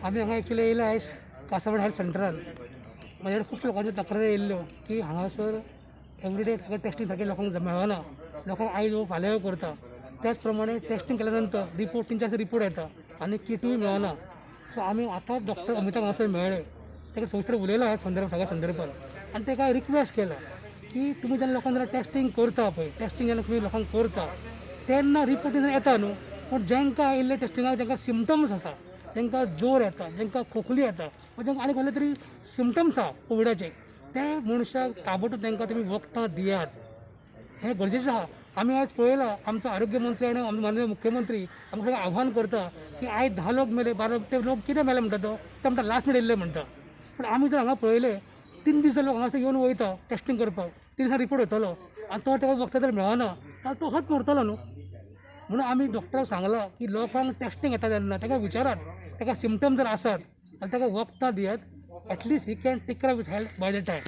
आमी हांगा एक्चुली येयले आयज कासावड हेल्थ सेंटरान. म्हाजे खुबशे लोकांच्यो तक्रारी येयल्ल्यो की हांगासर एवरीडे सगळें टेस्टींग सारकें लोकांक मेळना, लोकांक आयज यो फाल्यां यो करता. त्याच प्रमाणे टेस्टींग केल्या नंतर रिपोर्ट 3-4 दिसांनी रिपोर्ट येता आनी किटूय मेळना. सो आमी आतां डॉक्टर अमिताभ हांगासर मेळ्ळे, ताका सविस्तर उलयला ह्या संदर्भ सगळ्या संदर्भात आनी ताका रिक्वेस्ट केला की तुमी जेन्ना लोकांक जेन्ना टेस्टींग करता पळय, टेस्टींग जेन्ना तुमी लोकांक करता तेन्ना रिपोर्ट जेन्ना येता न्हू, पूण जांकां आयिल्ले टेस्टिंगाक जांकां सिमटम्स आसा, जांकां जोर येता, जांकां खोकली येता वा जांकां आनी कसले तरी सिमटम्स आसा कोविडाचे, ते मनशाक ताबडतोब तांकां तुमी वखदां दियात, हें गरजेचें आसा. आमी आयज पळयलां आमचो आरोग्य मंत्री आनी आमचो माननीय मुख्यमंत्री आमकां सगळें आव्हान करता की आयज 10 लोक मेले, 12 ते लोक कितें मेले म्हणटा तो, ते म्हणटा लास्ट मिनट येयल्ले म्हणटा. पूण आमी जर हांगा पळयलें 3 दीस लोक हांगासर येवन वयता टेस्टींग करपाक, 3 दिसां रिपोर्ट येतलो आनी तो ताका वखदां जर मेळना जाल्यार तो होच मरतलो न्हू. म्हणून आमी डॉक्टराक सांगलां की लोकांक टेस्टींग येता तेन्ना ताका विचारात, ताका सिमटम जर आसात जाल्यार ताका वखदां दियात, at least he can take care with health by the time.